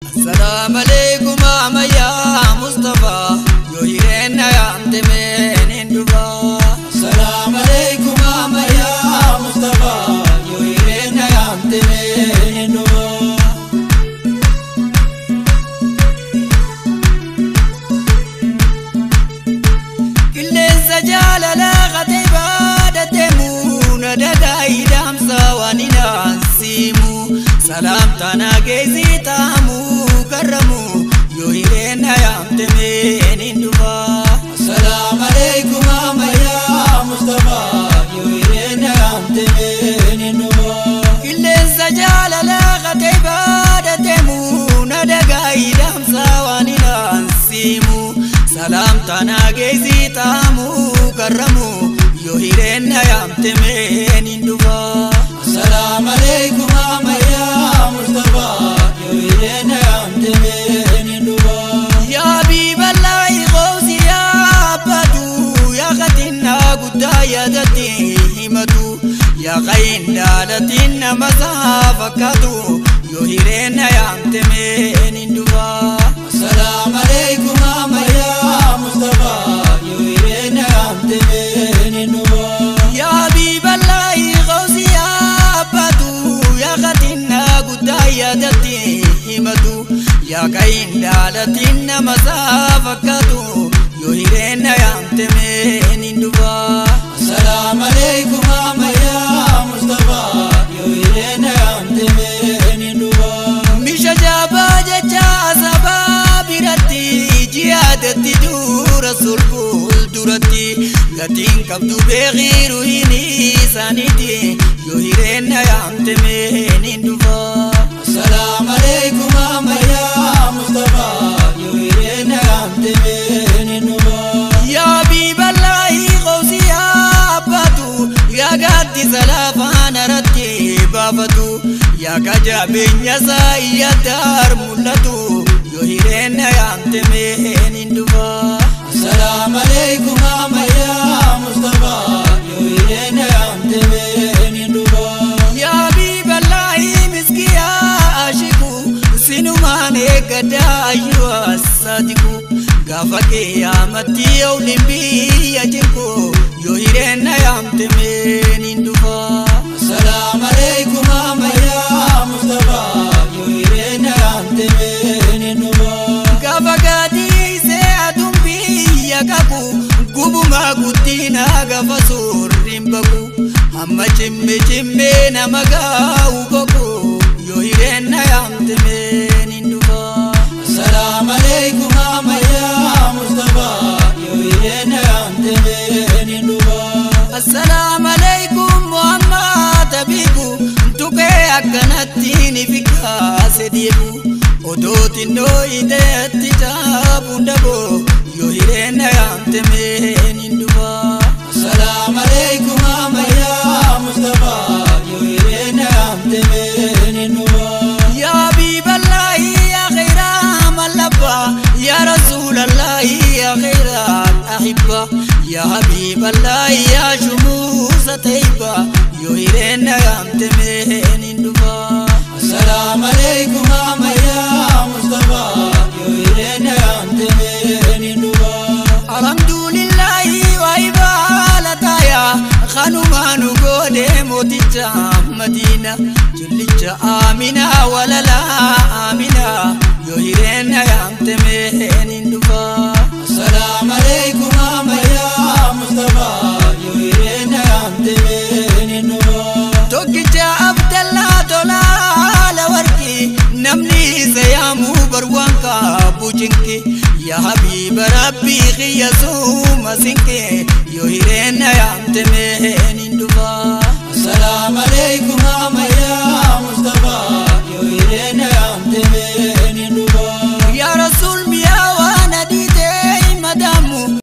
Assalamu alaikum ya Mustafa, yoo hireena yaamte meen dhufa. Assalamu alaikum ya Mustafa, yoo hireena yaamte meen dhufa. Qilleensa jaalalaa qatee baadateemu na dagaa dhaamsa waan hin siimu. Salaamtaan geessi taamu karramu, yoo hireena yaamte meen dhufa. Assalamu alaikum ya Mustafa, yoo hireena yaamte meen dhufa. Qilleensa jaalalaa qatee baadateemu na dagaa dhaamsa waan hin siimu. Salaamtaan geessi taamu karramu, yoo hireena yaamte meen dhufa. Assalamu alaikum ya Mustafa, yoo hireena yaamte meen dhufa. Yaa Habiballahi qoosi yaabbatu, yaa qaxinnaa guddaa yaadatti himatu, yaa qayin daalatiin nama isaa fakkaatu, yoo hireena yaamte meen dhufa. Assalamu alaikum ya Mustafa, yoo hireena yaamte meen dhufa. Yaa Habiballahi qoosi yaabbatu, yaa qaxinnaa guddaa yaadatti himatu, yaa qayin daalatiin nama isaa fakkaatu, yoo hireena yaamte meen dhufa. Assalamu alaikum ya Mustafa, yoo hireena yaamte meen dhufa. Misha jabaa jecha sabaa biratti jihaadatti dura sulful duratti gatiin qabdu beekiiru hin isaaniiti, yoo hireena yaamte meen dhufa. Assalamu alaikum ya Mustafa, yoo hireena yaamte meen dhufa. Yaa Habiballahi qoosi yaabbatu, yaa gaaddisa lafaan irratti baafatu, yaa qajabeenya isaa iyyataar mul'atu, yoo hireena yaamte meen dhufa. Assalamu alaikum ya Mustafa, yoo hireena yaamte meen dhufa. Yaa Habiballahi miskiyaa ashiku, sinumaan eeggadhaa ayyuu assaatiku, gaafa qiyyaamatti ooliin biyya jinku, yoo hireena yaamte meen dhufa. Assalamu alaikum ya Mustafa, yoo hireena yaamte meen dhufa. Gaafa gaadiisee aduun biyya qabu, gubumaa guddina gaafa suurriin baqu, hamma cimme cimmee nama gaa'u boqu, yoo hireena yaamte meen dhufa. Assalamu alaikum ya Mustafa, yoo hireena yaamte meen dhufa. Assalamu alaikum Muhammad Habibu, tuqee akkanatti ni fikkaase deebu, odoo xinnoo ideetti caabuun daboo, yoo hireena yaamte meen dhufa. Assalamu alaikum ya Mustafa, yoo hireena yaamte meen dhufa. Yaa Habiballahi yaa khayra mallabba, yaa Rasuulallahi yaa khayra ahibba, yaa Habiballahi yaa shumuusa tayyiba, yoo hireena yaamte meen dhufa. Assalamu alaikum ya Mustafa, yoo hireena yaamte meen dhufa. Alhamdulillahi waa ibaalataya, kanumaanu goone mooticha Madiina, jullicha Amina walalaa Amina, yoo hireena yaamte meen dhufa. Assalamu alaikum ya Mustafa, yoo hireena yaamte meen dhufa. Tokkicha Abdallaa tolaa warqi, namni isa yaamuu barwaan qabu cinqi, yaa Habiba Rabbii kiyya suuma sinqi, yoo hireena yaamte meen dhufa. Assalamu alaikum